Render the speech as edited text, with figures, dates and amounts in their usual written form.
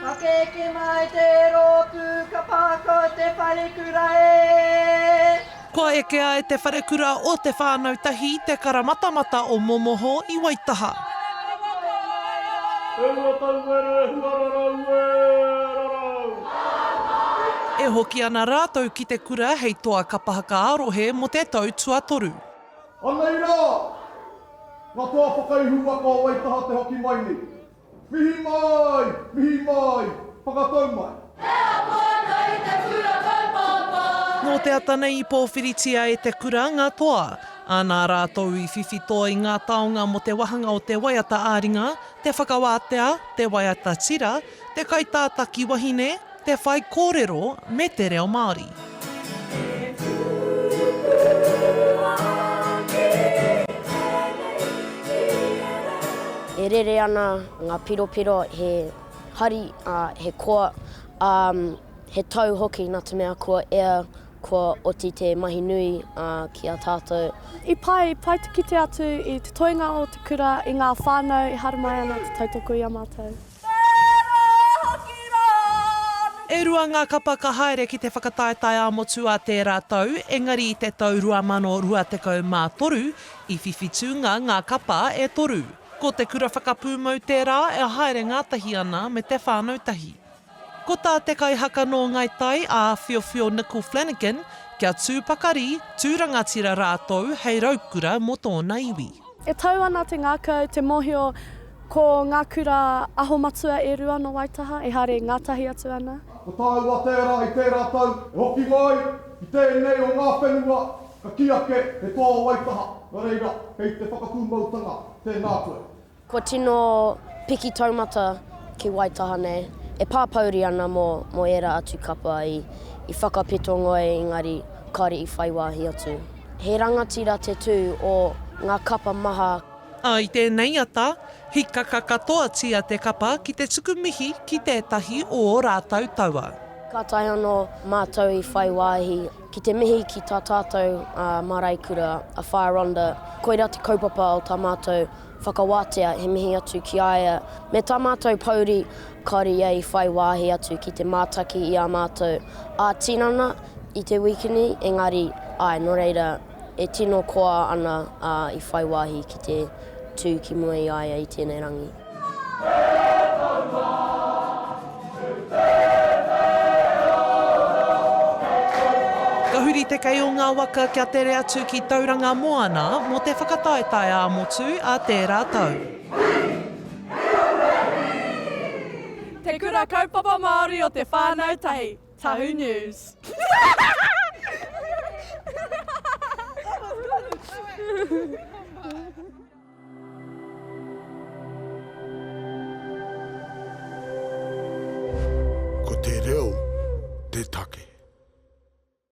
Pakeke mai te rōpū ka pākau te wharekura e. Kua ekea e te wharekura o Te Whānau Tahi te karamatamata o Momoho i Waitaha. E ua tauwere e huararau e rarau. E hoki ana rātou ki te kura hei toa kapa haka ā-rohe mō te tau tuatoru. Anei rā! Ngā toa whakaihu waka o Waitaha te hoki mai nei. Mihi mai! Mihi mai! Whakatau mai! E ako ana i te kura kaupapa. Nō te ata nei i pōwhiritia e te kura ngā toa, ā, nā rātou i whiwhi toa i ngā taonga mō te wahanga o te waiata ā-ringa, te whakawātea, te waiata tira, te kaitātaki wahine, te whaikōrero me te reo Māori. E rere ana ngā piropiro, he hari, he koa, ā, he tau hoki nā te mea kua ea, kua oti te mahi nui ki a tātou. I pai, pai te kite atu i te toenga o te kura, i ngā whānau e haramai ana te tautoko i a mātou. Tērā hoki rā E rua ngā kapa ka haere ki te whakataetae ā-motu ā tērā tau, engari i te tau 2023, i whiwhi tūnga ngā kapa e toru. Ko Te Kura Whakapūmau tērā e haere ngātahi ana me te whānau tahi. Ko tā te kaihaka nō Ngāi Tai a Whiowhio Nicole Flanagan, kia tū pakari, tū rangatira rātou hei raukura mō tōna iwi. E tau ana te ngākau, te mōhio ko ngā kura aho matua e rua nō Waitaha e haere ngātahi atu ana. Ko tāua tērā i tērā tau e hoki mai ki tēnei o ngā whenua ka kī ake he toa o Waitaha, nō reira kei te whakapūmautanga tēnā koe. Kua tino piki taumata ki Waitaha nei, e pāpouri ana mō mō ērā atu kapa i i whakapeto ngoi engari kāore i whai wāhi atu. He rangatira te tū o ngā kapa maha. Ā, i tēnei ata, hikaka katoatia te kapa ki te tuku mihi ki tētahi o ō rātou taua. Kātahi anō mātou i whai wāhi ki te mihi ki tā tātou marae kura, a Whaea Rhonda. Koirā te kaupapa o tā mātou whakawātea, he mihi atu ki a ia. Me tā mātou pouri, kāore ia i whai wāhi atu ki te mātaki i a mātou ā-tinana i te wīkeni, engari, āe, nō reira, e tino koa ana ā, i whai wāhi ki te tū ki mua i a ia i tēnei rangi. Ka huri te kei o ngā waka kia tere atu ki Tauranga Moana mō te whakataetae ā-motu ā tērā tau. Te Kura Kaupapa Māori o Te Whānau Tahi, Tahu News. Ko te reo te take.